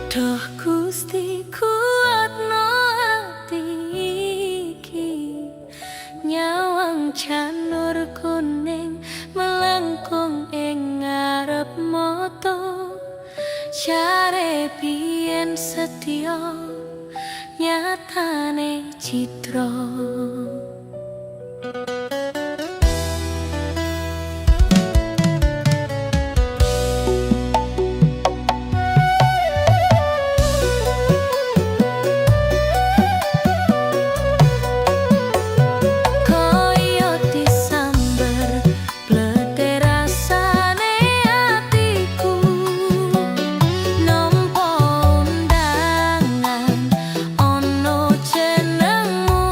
Duh Gusti, kuatno ati iki. Nyawang janur kuning melengkung ing ngarep moto. Jare biyen setya, nyatane cidra. Kaya disamber bledek rasane atiku. Nampa undangan ana jenengmu.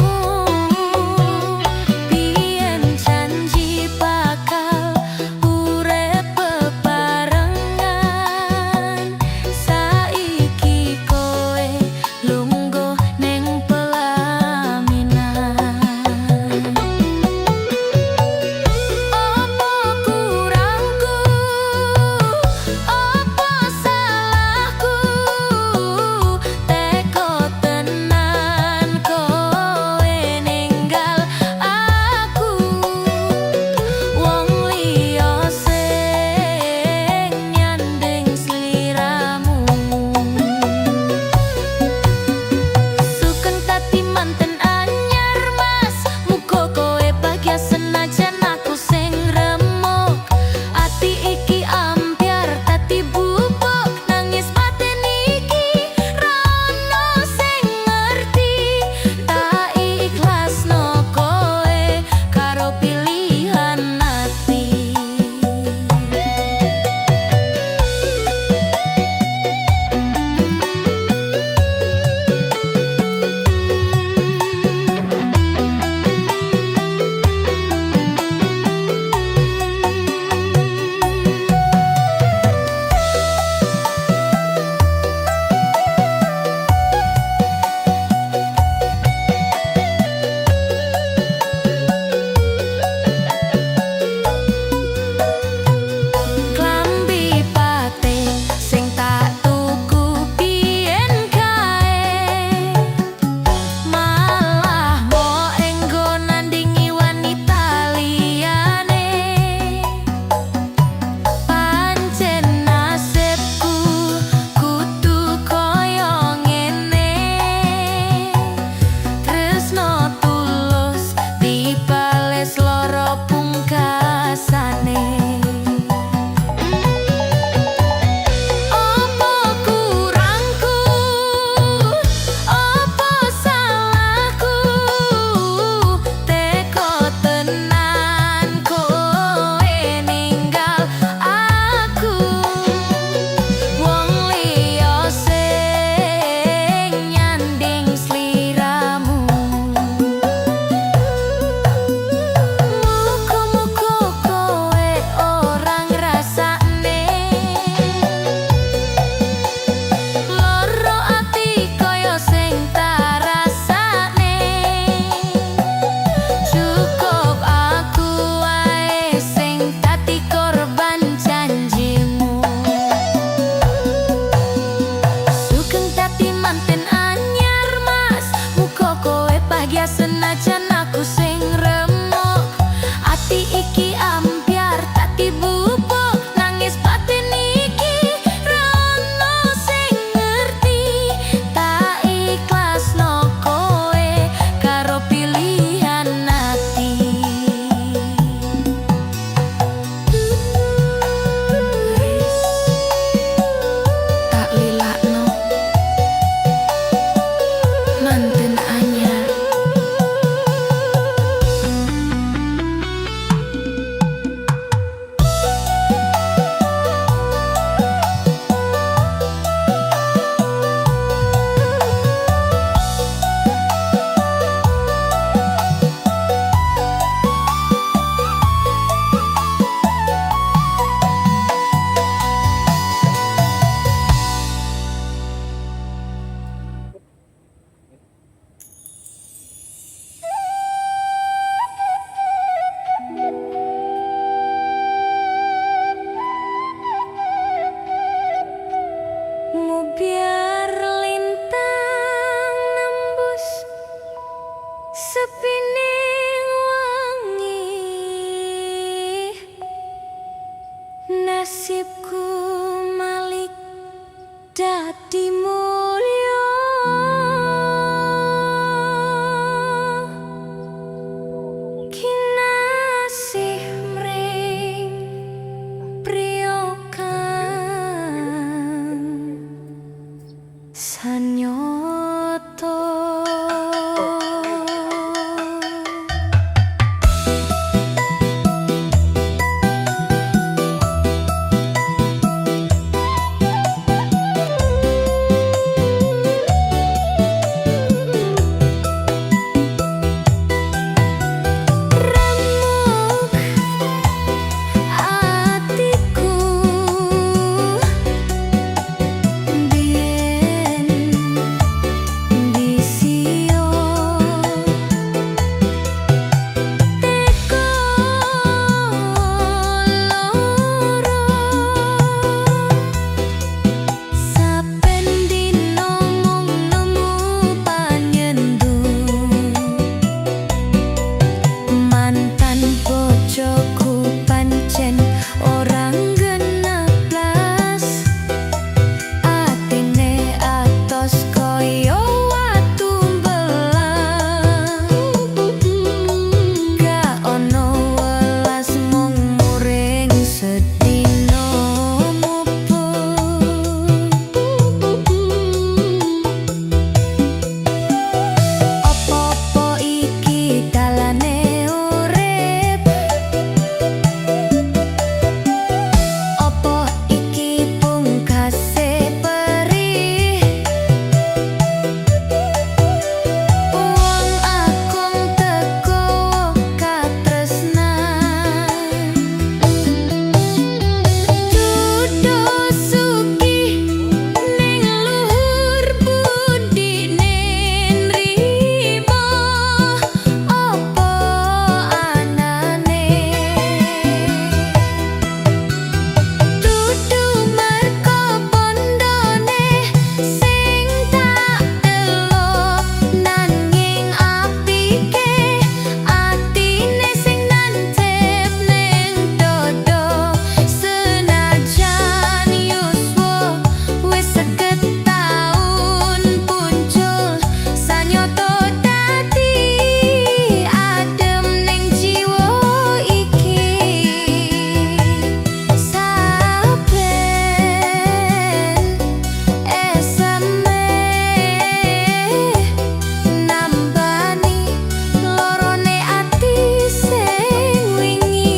Dadi mulya. Kinasih mring priya kang sanyata. Remuk atiku biyen disio teko loro saben dina mung nemu panyenduh. Mantan bojoku pancen ora ngena blas, atine atos kaya watu belang. Gak ono welas mung muring sedina mubeng. Opo-opo iki dalane urip? Opo iki pungkase perih? Wong akung teko katresnan, dudu sugih ning luhur budine nrimo apa anane. Dudu merko bondone sing tak delok, nanging apike atine sing nancep ning dodo. Senajan yuswa wis 50 taun muncul, sanyoto dadi adem ning jiwa iki. Saben eseme nambani lorone ati sing wingi.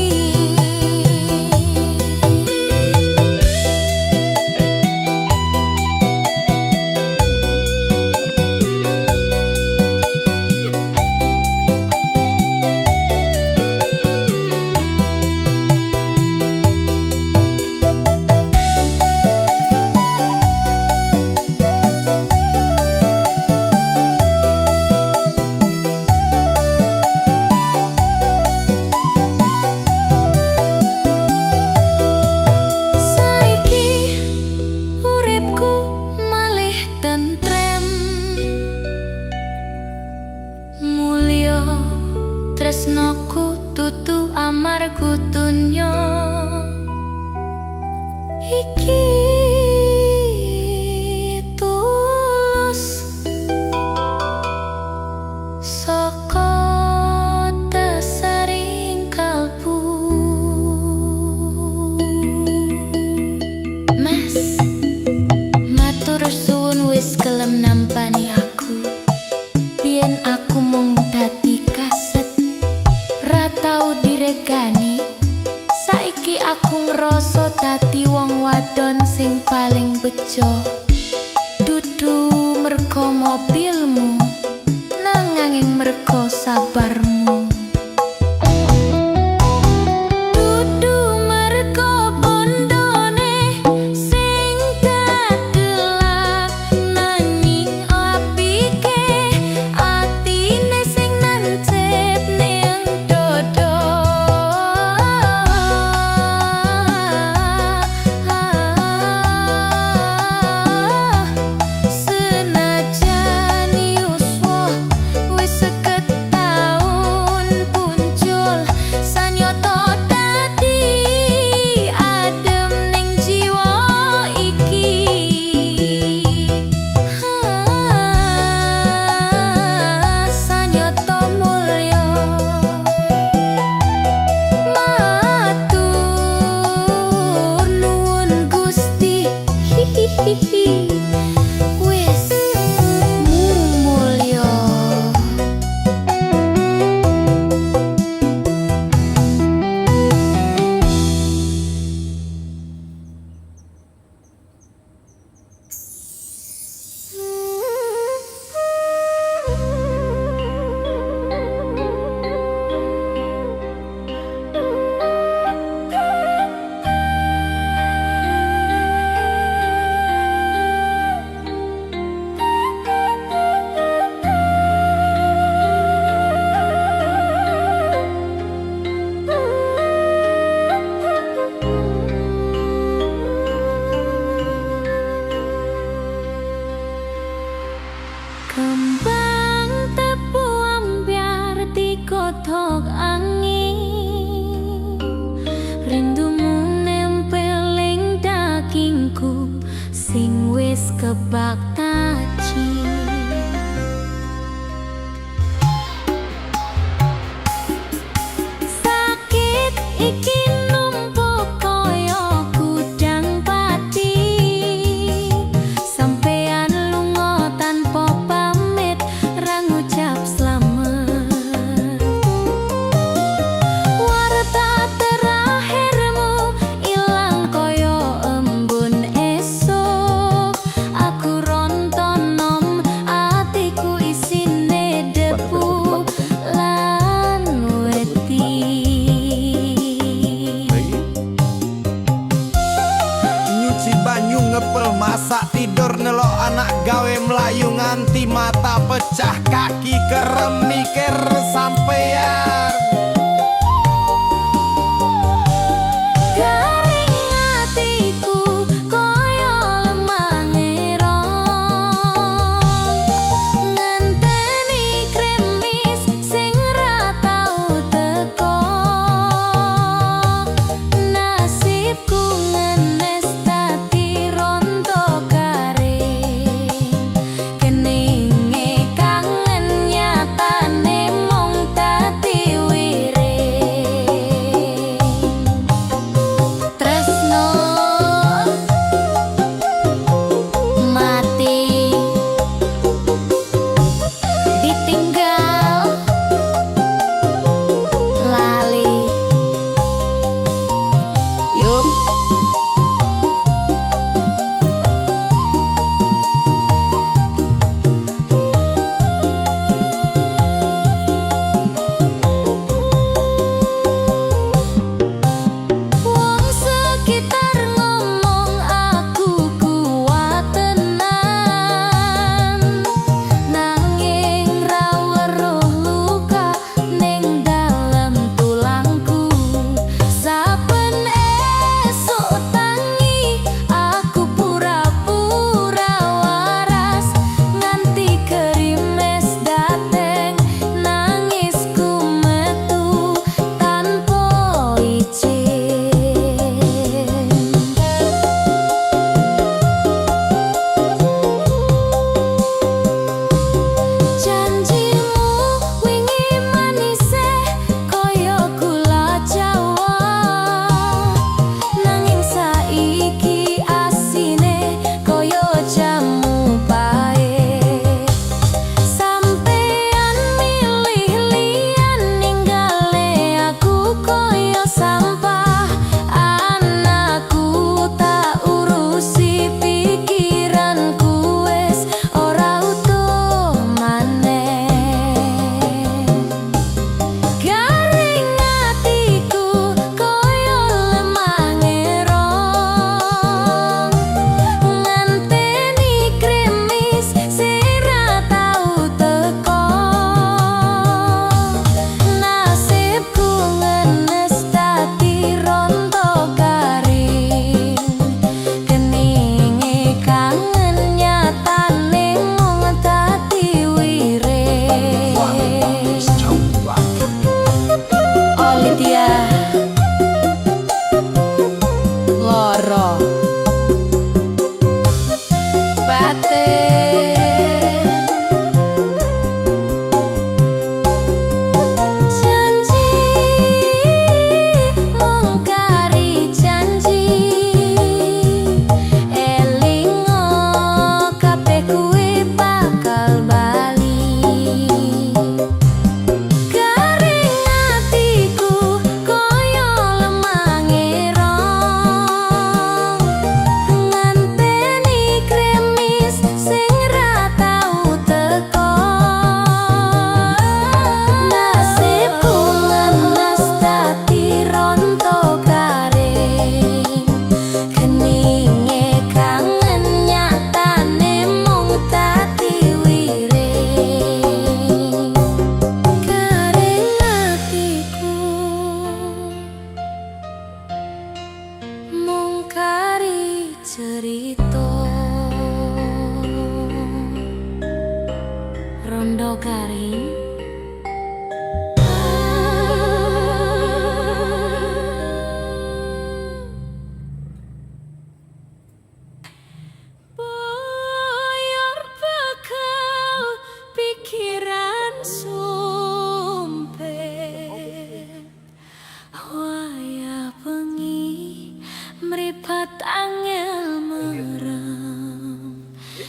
Saiki uripku malih tentrem, mulya tresnoku dudu amarga donya iki tulus saka dasaring kalbu. Mas, matur suwun wis gelem nampani aku. Biyen aku mung dadi kaset, ra tau diregani. Saiki aku ngrasa dadi wong wadon sing paling bejo. Dudu mergo mobilmu, nanging mergo sabarmu. Dudu mergo bondone sing dadelak, nanging apike atine sing nancep ning dodo. Senajan yuswa wis 50 taun Wis mulya. Kembang tebu ambyar dikothok angin. Rindumu nempel ing dagingku sing wis kebak taji. Sakit iki numpuk kaya gudang pati. Sampean lunga tanpa pamit, ra ngucap slamet. Warta terakhirmu ilang kaya embun esuk. Aku ronto nom, atiku isine debu lan wedi. Nyuci banyu, ngepel, masak, tidur, nelok anak gawe mlayu nganti mata pecah, kaki kerem mikir sampean. Garing atiku kaya lemah ron, ngenteni krimis sing ra tau teko. Nasibku ngenes dadi rondo garing. Keninge kangen nyatane mung dadi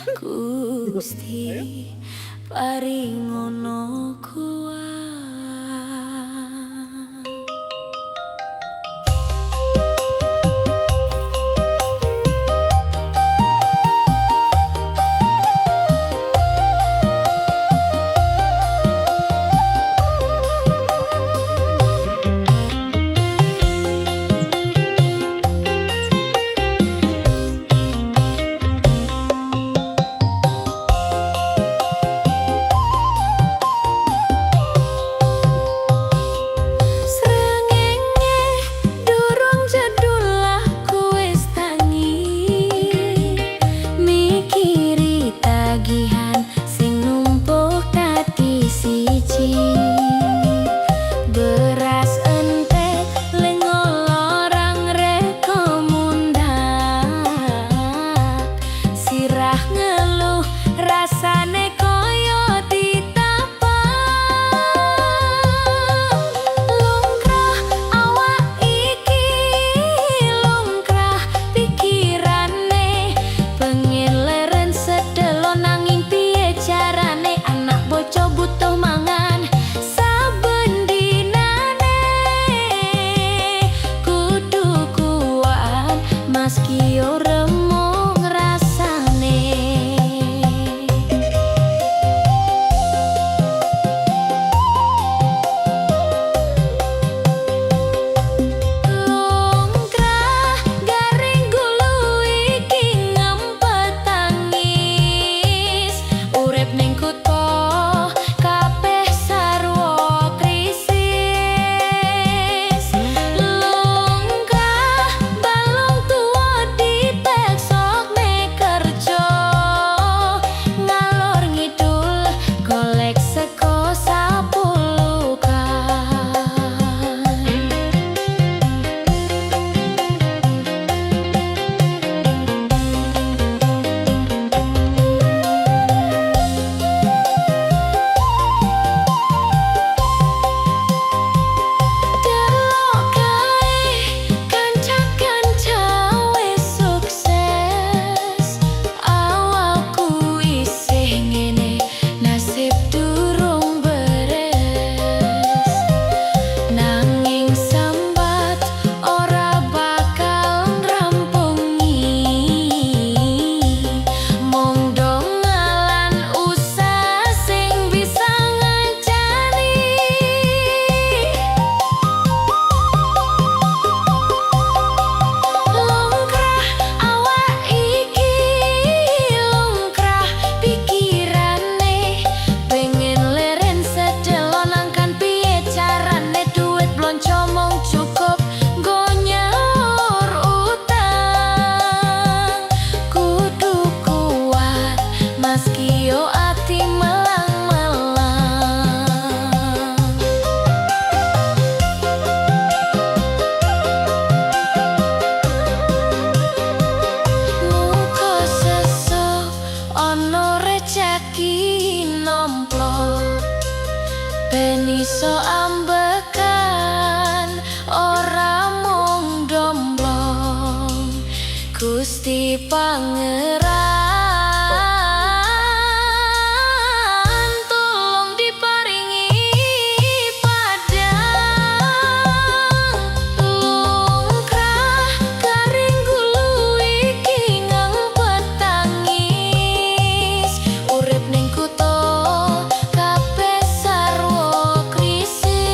Gusti paringono kuat. Srengenge durung jedul aku wis tangi, mikiri tagihan sing numpuk dadi siji. Beras entek lengo lorang rego mundak, sirah ngeluh rasane koyo ditapak. Lungkrah awak iki, lungkrah pikirane, pengen leren sedelo nanging piye carane, anak bojo butuh mangan saben dinane. Kudu kuat meski remuk rasane. Lungkrah garing gulu iki ngempet tangis, urip ning kutha kabeh sarwa krisis. Lungkrah balung tuwa dipeksokne kerja, ngalor ngidul golek sego sapulukan. Delok kae kanca-kanca wis sukses, awakku isih ngene nasib durung beres. Nanging sambat ora bakal ngrampungi, mung donga lan usaha sing bisa ngancani. Lungkrah awak iki, lungkrah pikirane, pengen leren sedelo nangkan piye carane, duit blonjo mung cukup nggo nyaur utang. Kudu kuat meski yo ati melang-melang. Muga sesuk ana rejeki nomplo, ben iso ambekan ora mung domblong. Gusti Pangeran tulung diparingi padang. Lungkrah garing gulu iki ngempet tangis, urip ning kutha kabeh sarwa krisis.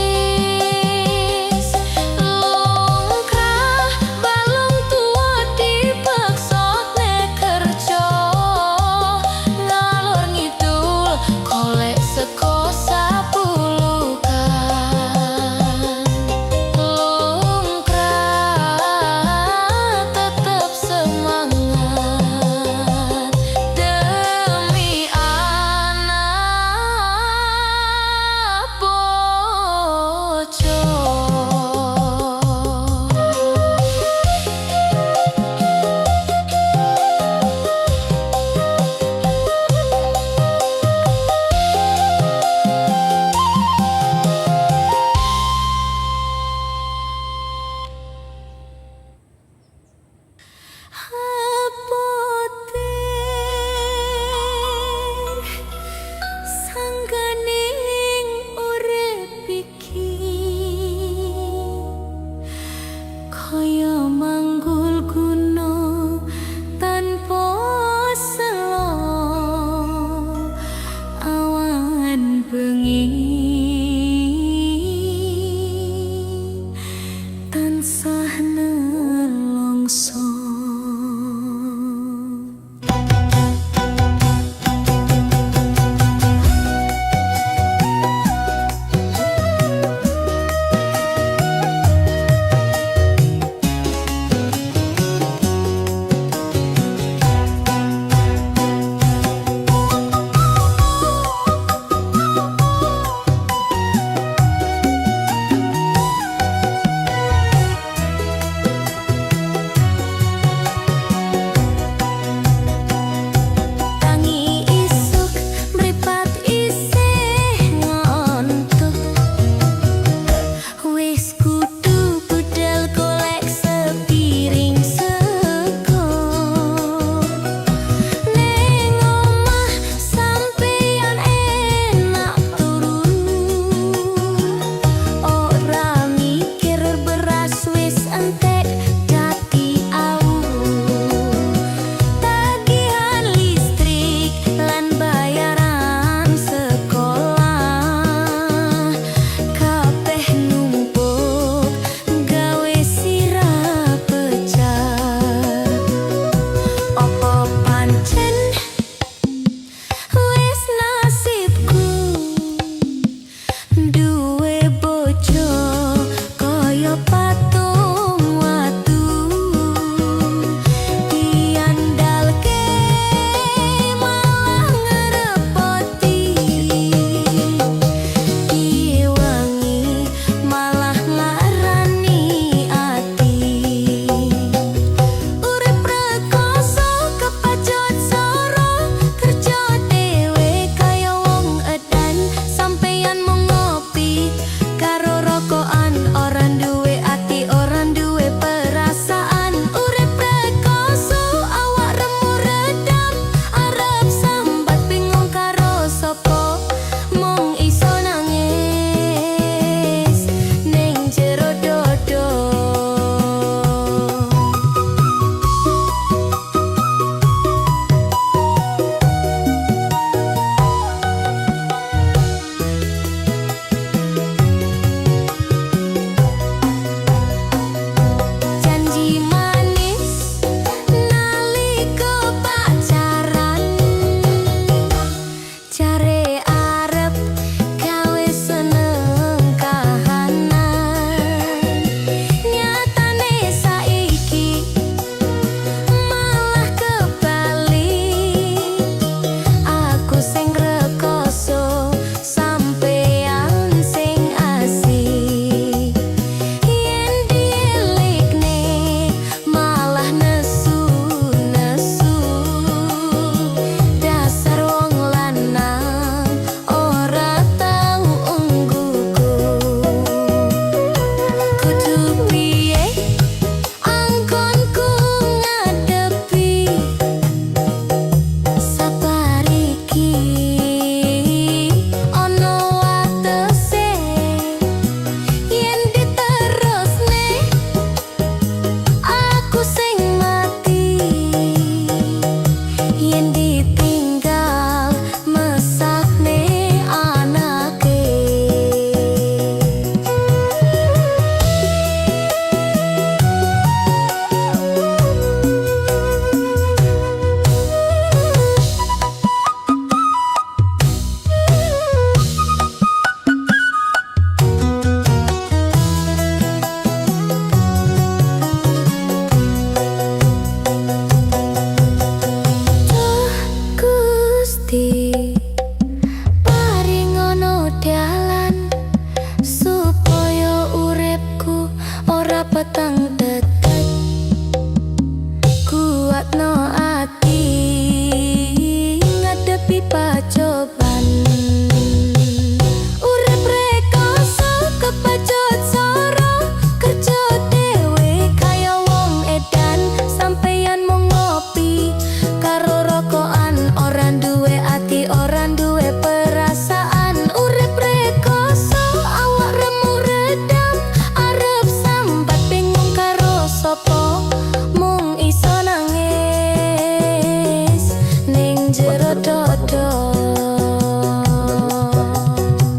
jero dodo.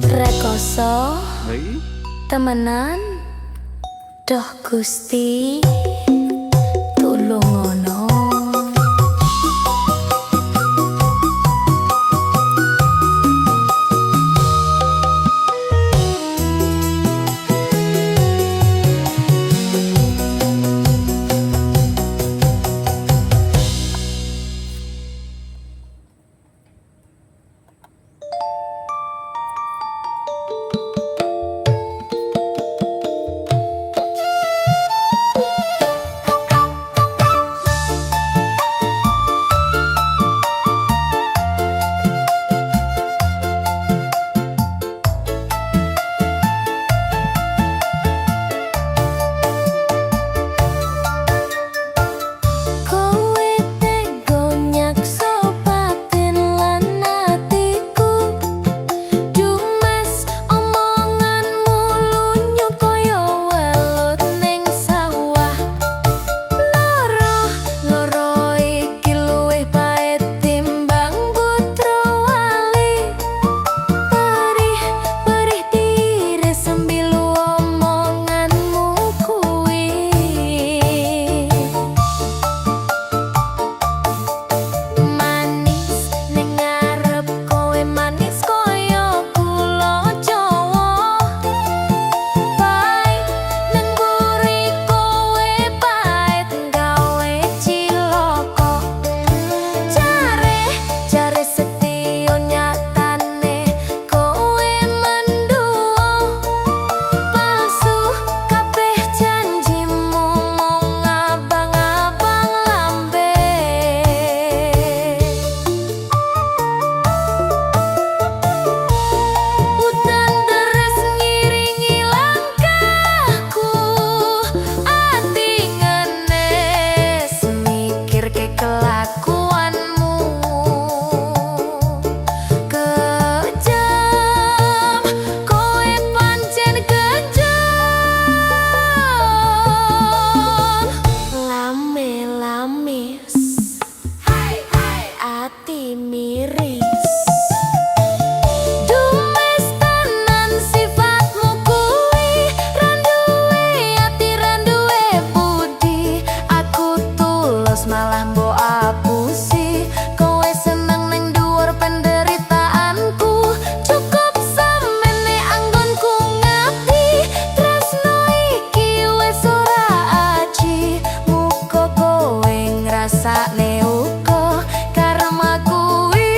Rekoso temenan. Doh Gusti, tulungono. Kowe tega nyakso batin lan atiku. Dumes, omonganmu lunyu kaya welut ning sawah. Loro loro iki luwih pait timbang brotowali. Perih perih tires sembilu omonganmu kuwi. Manis ning ngarep kowe, manis kaya gula Jawa. Pait nang mburi kowe, pait gawe cilaka. Jare jare setyo, nyatane kowe mendua. Palsu kabeh janjimu, mung abang-abang lambe. Udan deres ngiringi langkahku. Ati ngenes mikirke kelakuanmu. Kejam, kowe pancen kejam. Lame lamis, ati miris. Dumes tenan sifatmu kuwi. Ra nduwe ati, ra nduwe budi. Aku tulus malah mbok apusi. Kowe seneng ning dhuwur penderitaanku. Cukup semene anggonku ngabdi. Tresno iki wis ora aji. Muga kowe ngrasakne uga karma kuwi.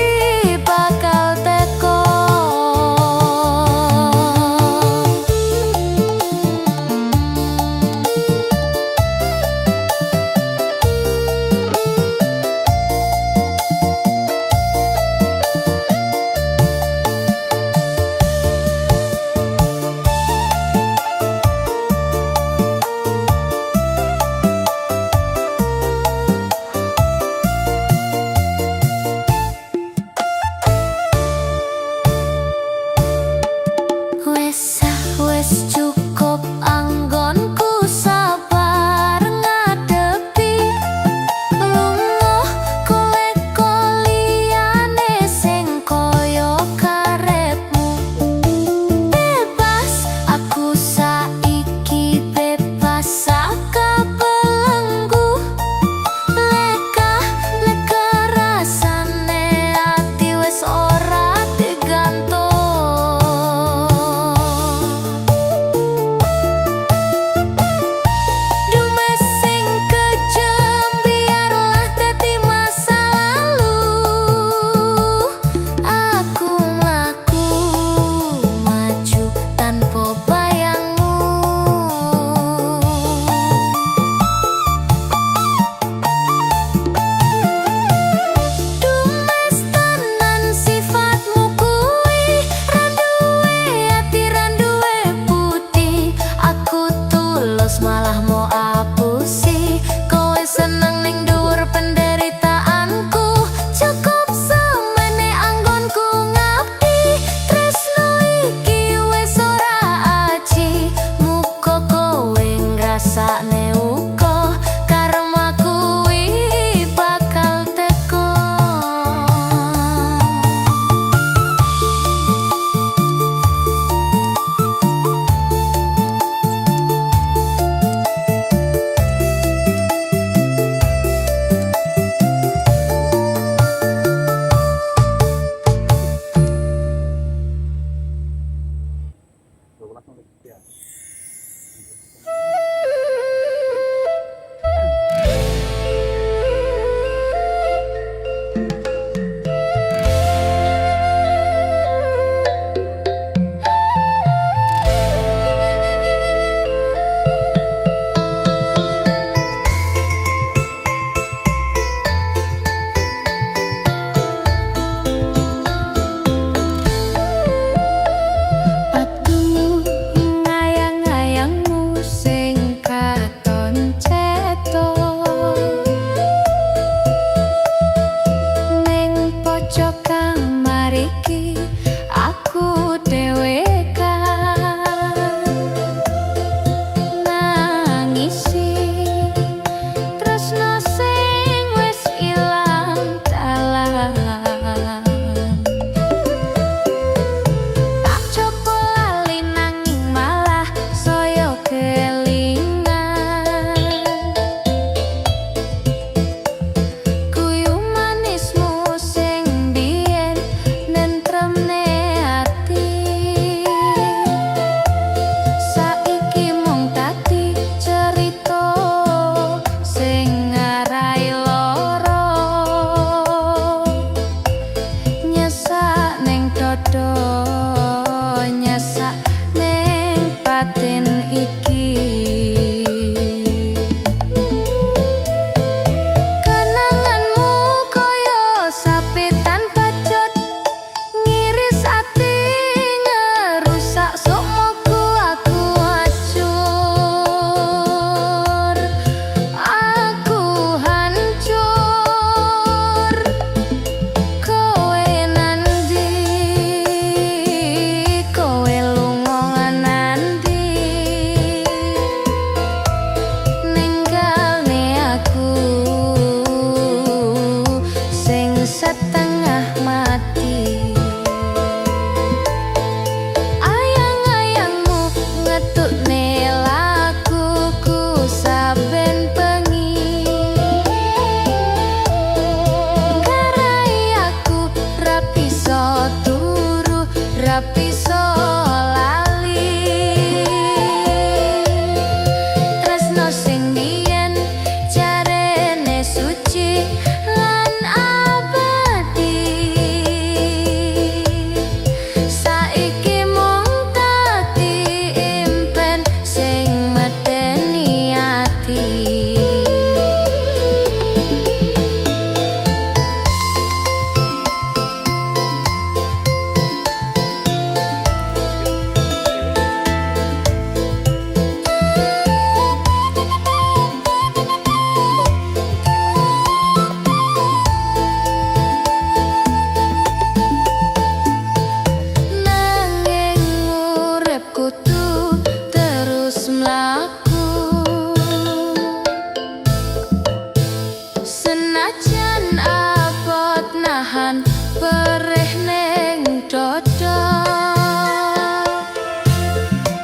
Perih neng dodo.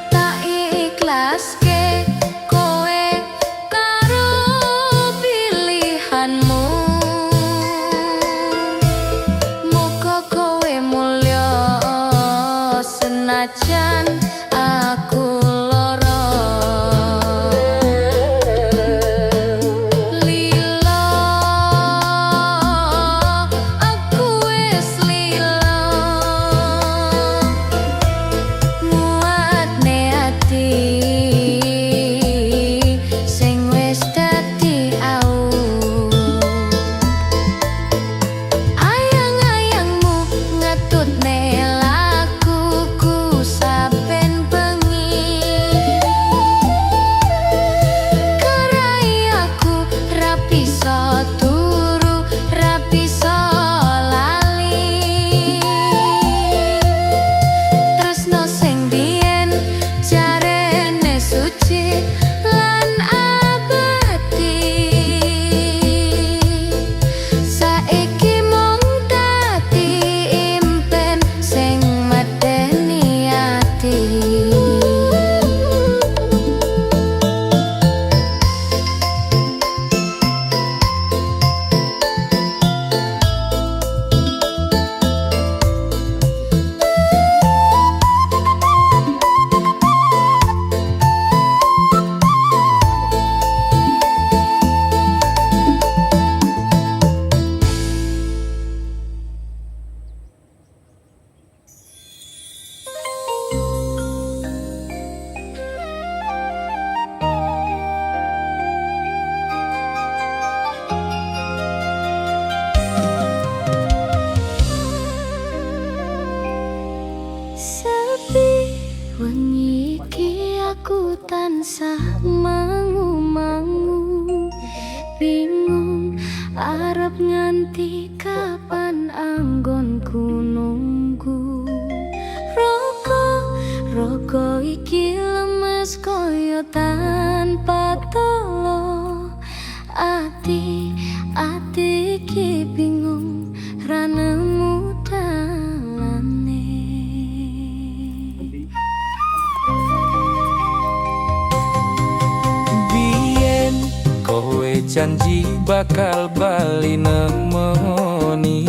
Tak ikhlaske kowe karo pilihanmu. Muga kowe mulya senajan aku lara. Lila, aku wis lila. Muatne ati sing wis dadi awu. Ayang-ayangmu ngetutne lakuku saben bengi. Kerai aku ra bisa turu, ra bisa lali. Tresno sing biyen jarene suci lan abadi, saiki mung dadi impen sing medeni ati. Sepi wengi iki aku tansah mangu-mangu. Bingung arep nganti kapan anggonku nunggu. Roko roko iki lemes koyo tanpa tolo. Ati ati iki bingung ra nemu dalane. Biyen kowe janji bakal bali nemoni.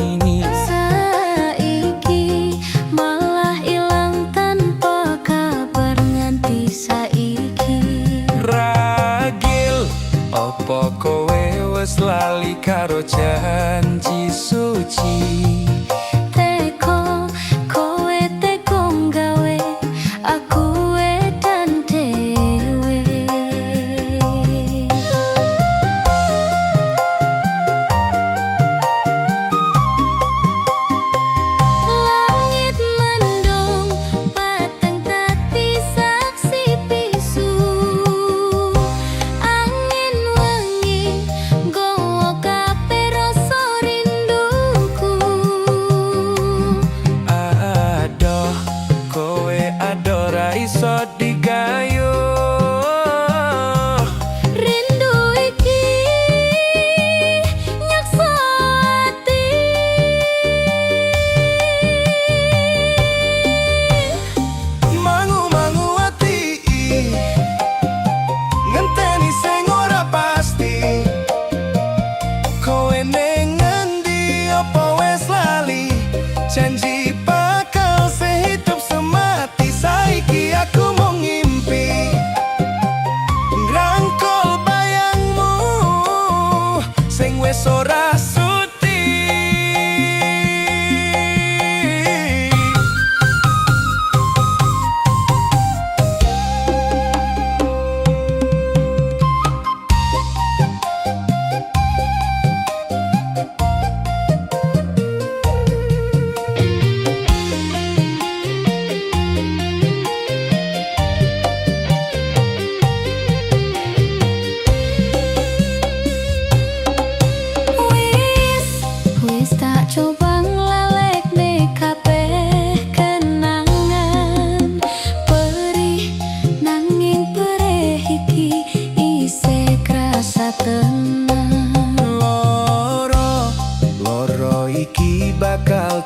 Saiki malah ilang tanpa kabar nganti saiki. Ragil, opo kowe wis lali karo janji suci? Teko kowe teko nggawe aku edan dhewe. Langit mendung peteng dadi saksi bisu. Angin wengi nggawa kabeh rasa rinduku. Adoh, kowe adoh ra iso digayu. Rindu iki nyeksa ati. Mangu-mangu ati ngenteni sing ora pasti. Kowe ning ngendi, apa wis lali janji bakal sehidup semati? Saiki aku mau ngimpi ngrangkul bayangmu sing wis ora sudi.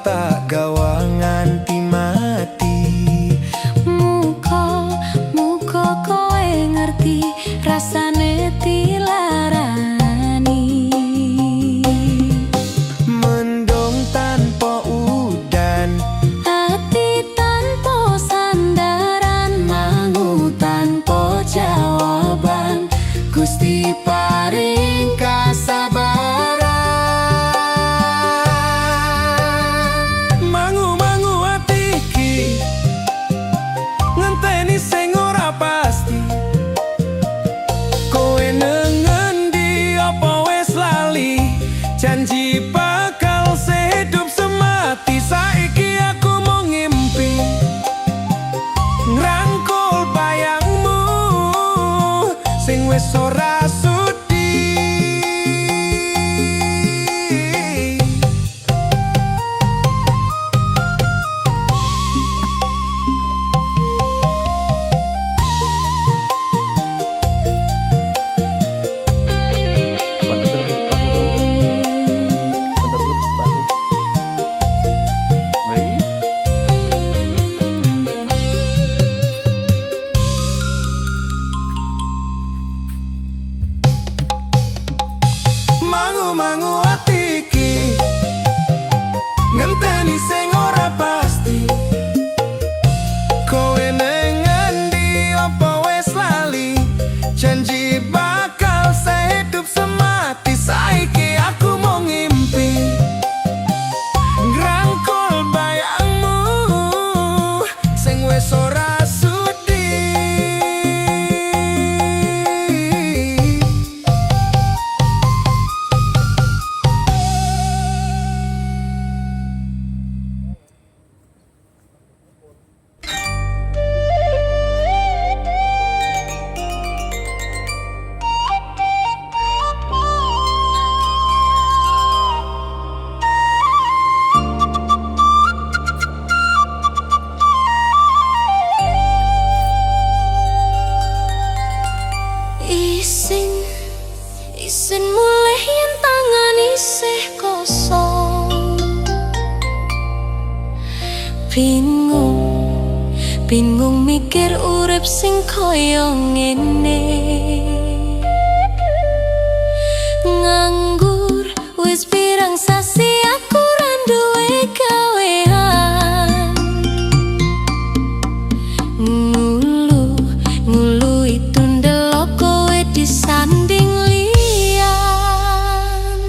tak gawa nganti mati. Muga muga kowe ngerti rasane dilarani. Mendung tanpa udan, Ati tanpa sandaran, mangu tanpa jawaban. Gusti paring kasabaran. Mangu-mangu ati iki ngenteni sing ora pasti. Kowe neng ngendi, apa wis lali janji bakal sehidup semati? Saiki aku mung ngimpi ngrangkul bayangmu sing wis ora sudi. Mangu-mangu ati iki ngenteni sing ora pasti. Kowe neng ngendi, apa wis lali janji bakal sehidup semati? Saiki aku mung ngimpi ngrangkul bayangmu sing wis ora sudi. Isin, isin mulih yen tangan isih kosong. Bingung, bingung mikir urip sing kaya ngene. Nganggur wis pirang sasi, aku ra duwe gawean. Ngulu, ngulu itu ndelok kowe disanding liyan.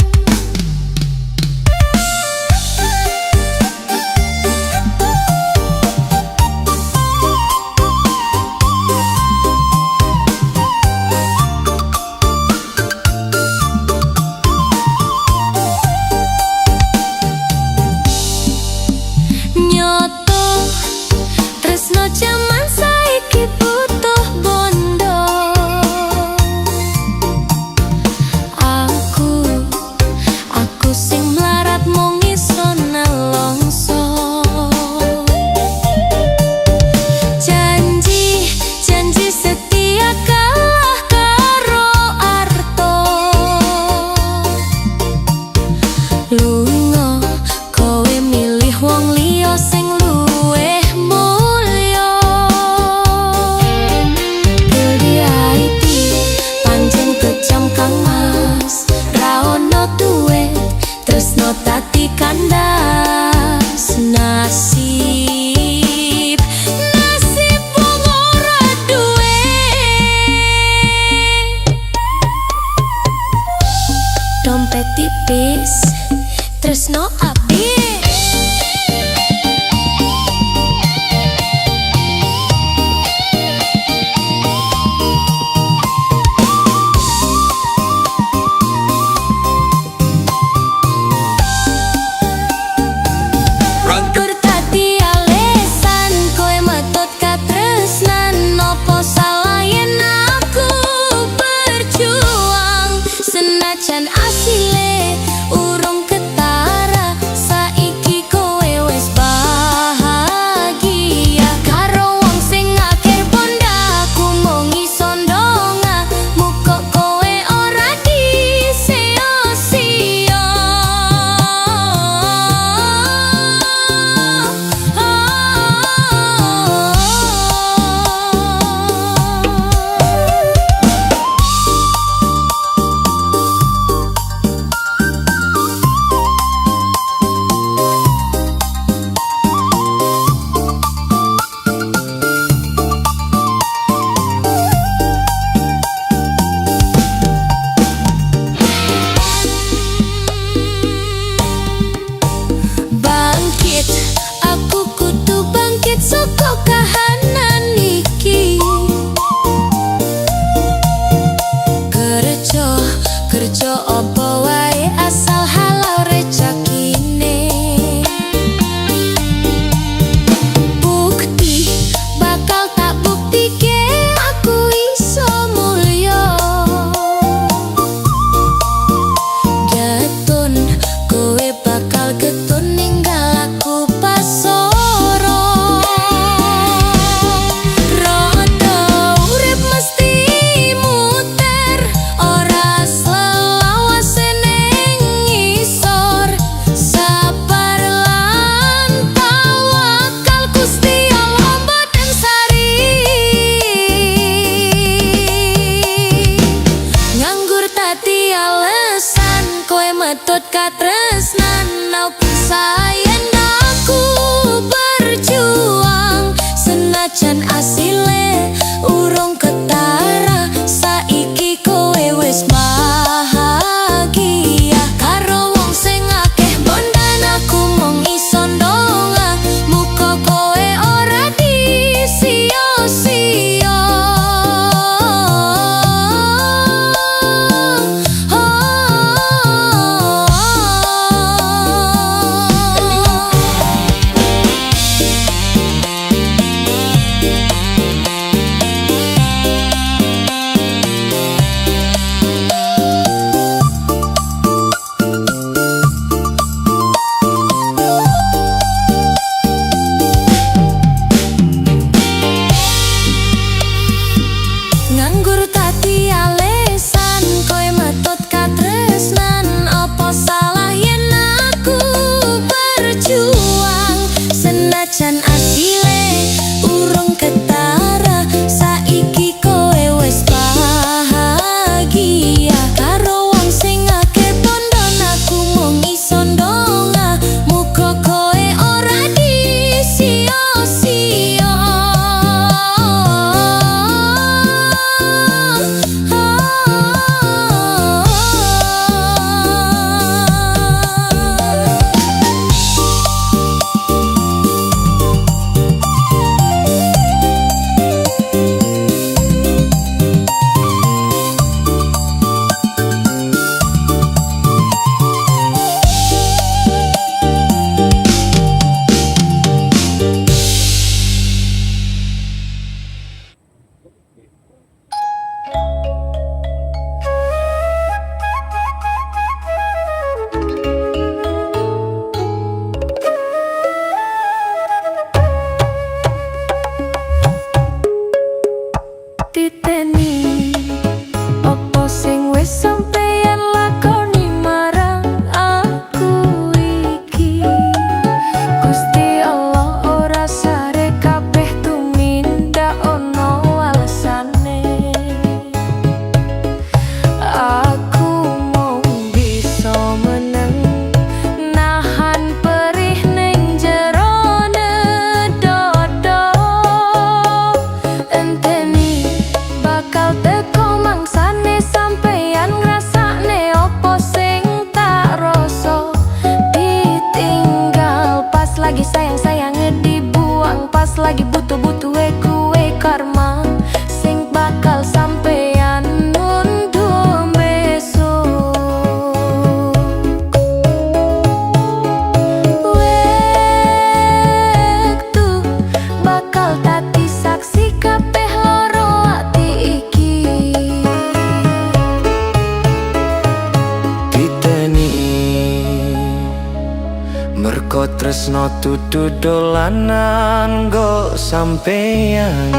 Tresno dudu dolanan go sampeyan.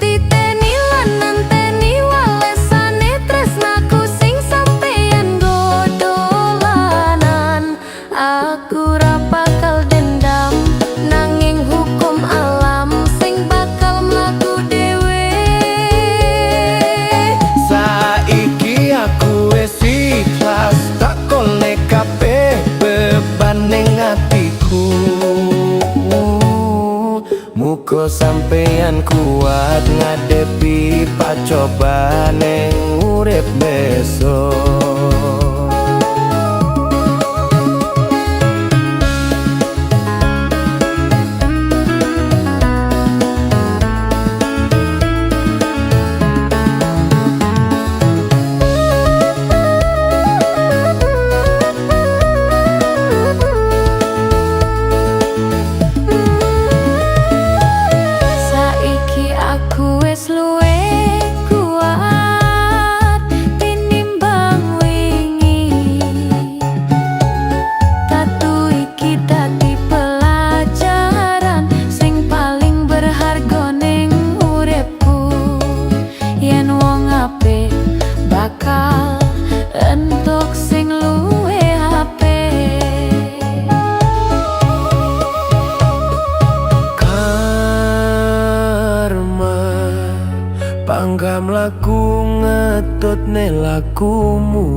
Titeni lan ngenteni walesane tresnaku sing sampeyan go dolanan. Aku ra bakal dendam, nanging hukum alam sing bakal mlaku dhewe. Saiki aku wis ikhlas, tak golek kabeh beban ning atiku. Muga sampeyan kuat ngadepi pacoban ning urip besok. Saiki aku wis luwih kuat tinimbang wingi. Tatu iki dadi pelajaran sing paling berharga ning uripku. Yen wong apik bakal entuk sing luwih apik. Karma panggah mlaku ngetutne lakumu.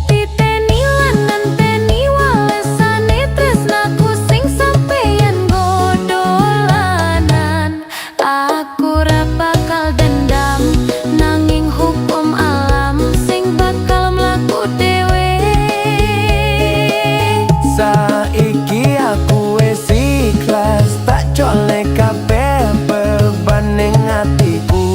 Titeni lan ngenteni walesane tresnaku sing sampeyan go dolanan. Aku ra bakal dendam, nanging hukum alam sing bakal mlaku dhewe. Saiki aku wis ikhlas, tak colek kabeh beban ning atiku.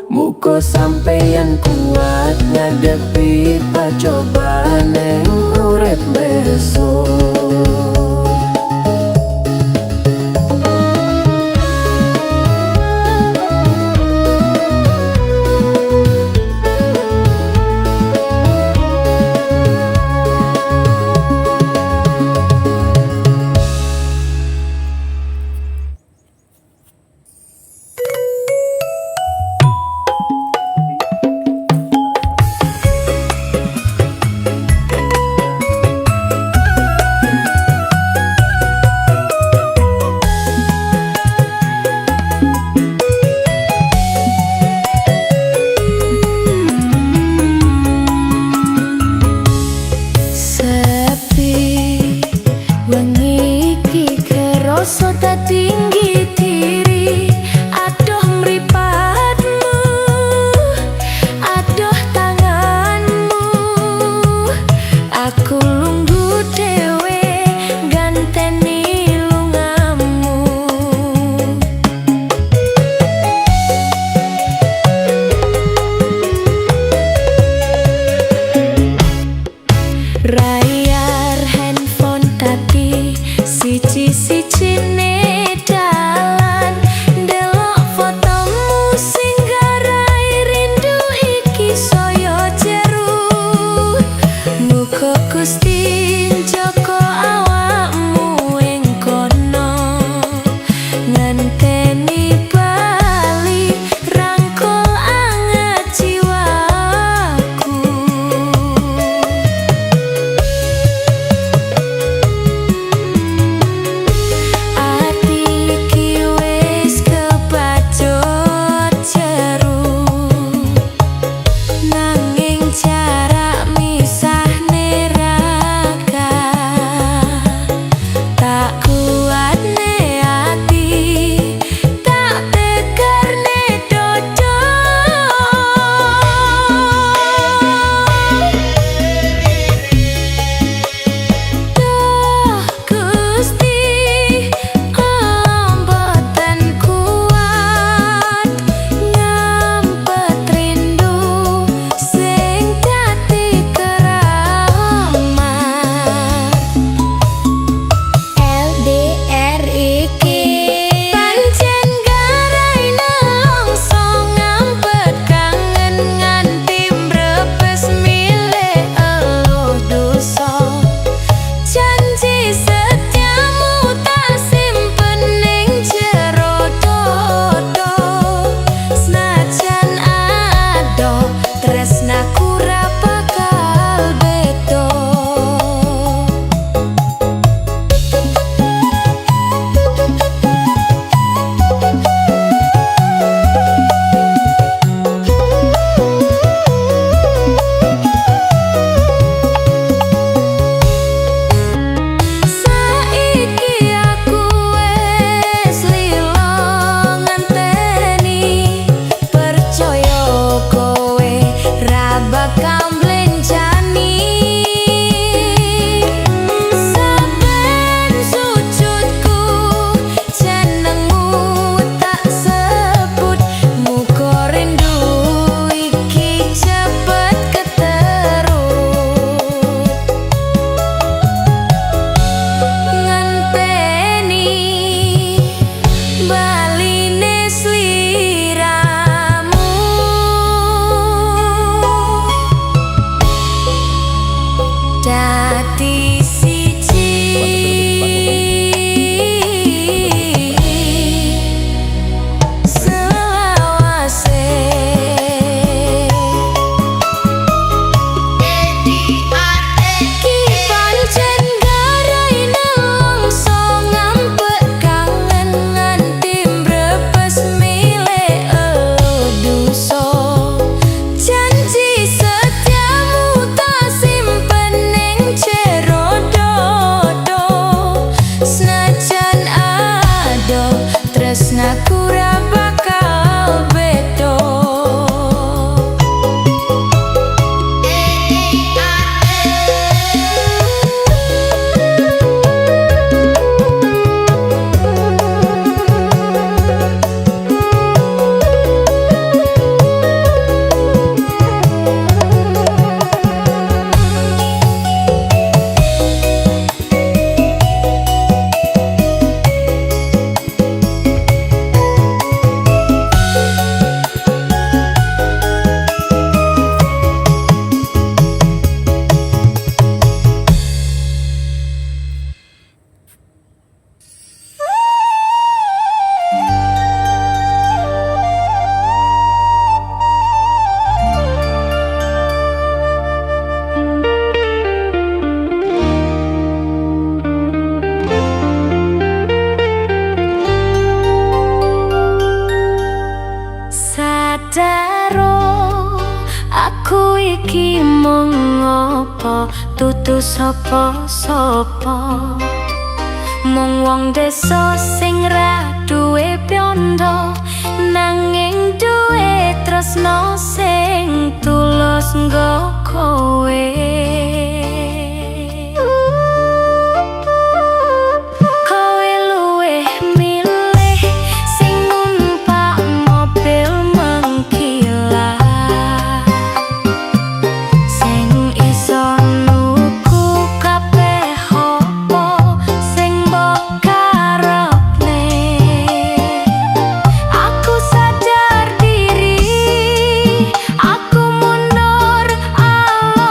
Muga sampeyan kuat ngadepi pacoban ning urip besok. Tresnaku ra bakal beda. Saiki aku wis lilo ngenteni, percaya kowe ra bakal mblencani. Saben sujudku jenengmu tak sebut, muga rindu iki cepet keterut. Ngenteni baline sliramu, dadi siji. Selawase. Ki pancen garai nelongso, ngampek kangen nganti mbrebes mile elu dosa. Janji setiamu tak simpen ning jero dodo, senajan adoh tresnaku ra bakal beda. Sadaro aku iki mung ngopo, dudu sapa-sapa, mung wong desa sing ra duwe bondo, nanging duwe tresno sing tulus nggo kowe. Kowe luwih milih sing numpak mobil mengkilat, sing iso nuku kabeh apa sing mbok karepne. Aku sadar diri, aku mundur alon.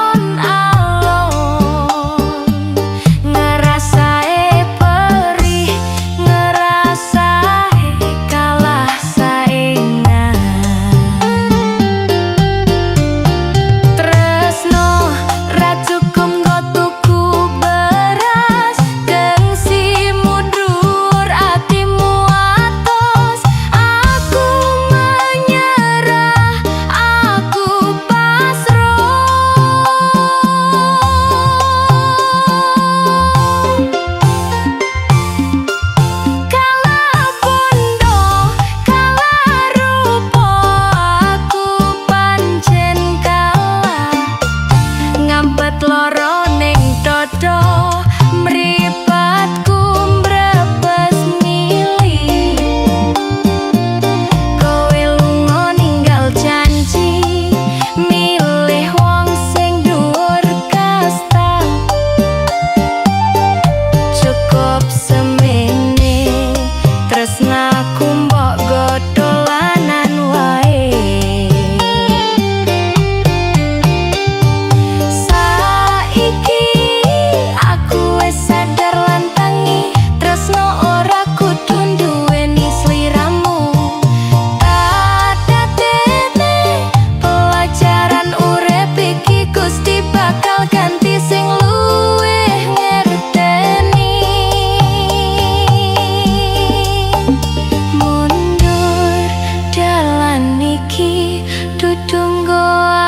Mergo